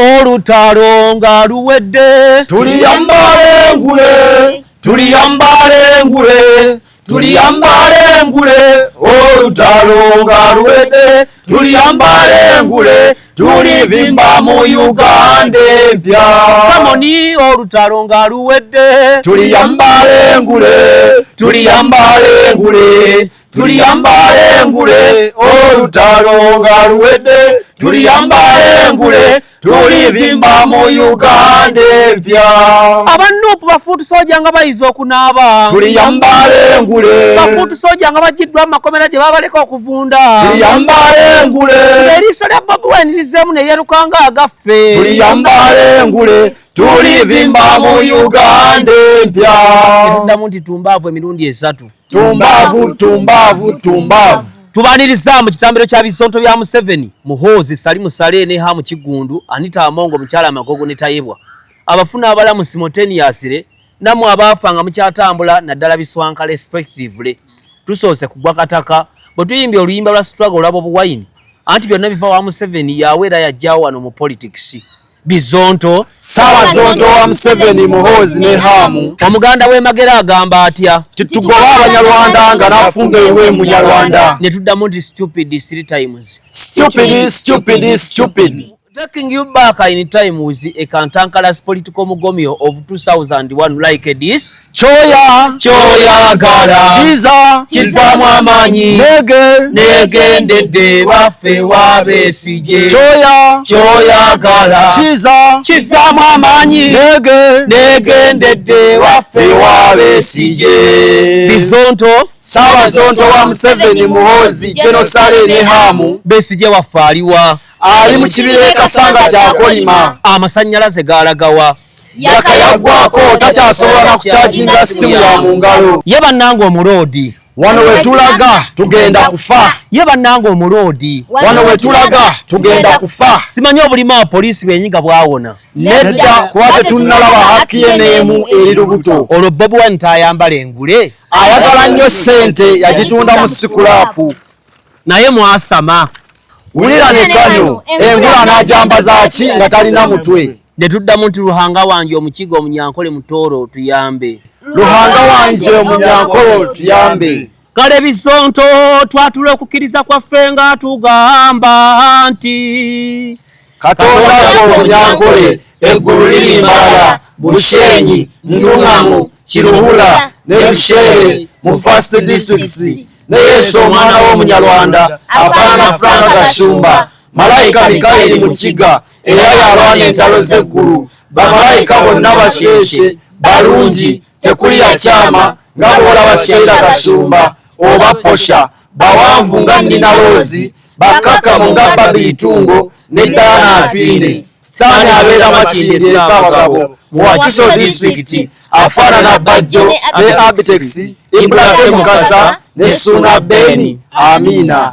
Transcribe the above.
Olutalo nga luwedde, Tuliyambala engule, tuliyambala engule, tuliyambala engule. Olutalo nga luwedde, tuliyambala engule, tulivimba mu Uganda empya. Come on, olutalo nga luwedde, Tuliyambala engule, tuliyambala engule, tuliyambala engule. Olutalo nga luwedde, tuliyambala engule, tulivimba mu Uganda empya. Aba NUP ba foot soldier nga bayiza okunaaba. Tuliyambala engule. Ba foot soldier nga bagiddwa mu makomera gye babaleka okuvunda. Tuliyambala engule. Eriiso lya Bobi Wine lizeemu ne lyeruka nga agaffe. Tuliyambala engule, tulivimba mu Uganda empya. Tuddamu nti tumbaavu emirundi 3. Tumbaavu, tumbaavu, tumbaavu. Tubaniriza mu kitambiro kya bizonto bya Museveni, Muhoozi, Salimu Saleh ne Hamu Kiggundu, Anita Amongo, mukyala Magogo ne Tayebwa, abafuna abalamu simultaneously, nammwe abaafa nga mukyatambula, naddala biswanka respectively. Tusoose kugwa kataka bwe tuyimbye oluyimba lwa struggle olwa Bobi Wine, anti byonna biva wa Museveni, yawe era yajjawo wano mu politics. Bizonto. Saabazonto wa Museveni, Muhoozi ne Hamu. Omuganda w'e Magera agamba atya? Titugoba Abanyarwanda nga nafumba ewe Munyarwanda. Ne tuddamu nti stupid three times. Stupid, stupid, stupid. Taking you back in time with a cantankerous political mugomyo of 2001 like this. Kyoya. Kyoyagala. Kiza. Kizaamu amaanyi. Nege. Negendedde baffe wa Besigye. Kyoya. Kyoyagala. Kiza. Kizaamu amaanyi. Nege. Negendedde waffe. Ewa Besigye. Bizonto. Saabazonto wa Museveni, Muhoozi, General Saleh ne Hamu. Besigye waffe aliwa? Ali mu kibira e Kasanga kyakolima. Amasannyalaze gaalagawa? Yakayaggwako, takyasobola na kukyajinga ssimu ya mu ngalo. Ye bannange omuloodi. Wano we tulaga tugenda kufa. Ye bannange omuloodi. Wano we tulaga tugenda kufa. Simanyi obulima wa poliisi bwenyiga bwawona? Nedda, kuba tetunnalaba haki ye n'emu eri lubuto. Olwo Bobi Wine tayambala engule? Ayagala nnyo ssente, yagitunda mu scrap. Naye mwasama. Wulira ne kano, engule anaajambaza ki nga talina mutwe? Ne tuddamu nti Ruhanga wange Omukiga Omunyankole Mutooro tuyambe. Ruhanga wanje Omunyankole tuyambe. Kale Bizonto, twatula okukkiriza kwaffe nga tugamba nti Katonda waffe Omunyankole, eggulu liri Mbarara, Bushenyi, Ntungamu, Kiruhura ne Bushere mu First Districts, ne Yesu omwana w'Omunyarwanda afaanana Frank Gashumba, malayika Mikayiri Mukiga, era yalwana entalo z'eggulu. Bamalayika bonna bakyeshe balungi, tekuli yakyama nga bw'olaba Sheila Gashumba oba Posha, bawanvu nga Nina Rose, bakkakkamu nga Barbie Itungo ne Diana Atwine. Sitaani abeera Makindye Ssaabagabo mu Wakiso Disitulikiti, afaanana Bajjo ne Abitex, Ibrahim Mukasa ne Ssuuna Ben. Amiina.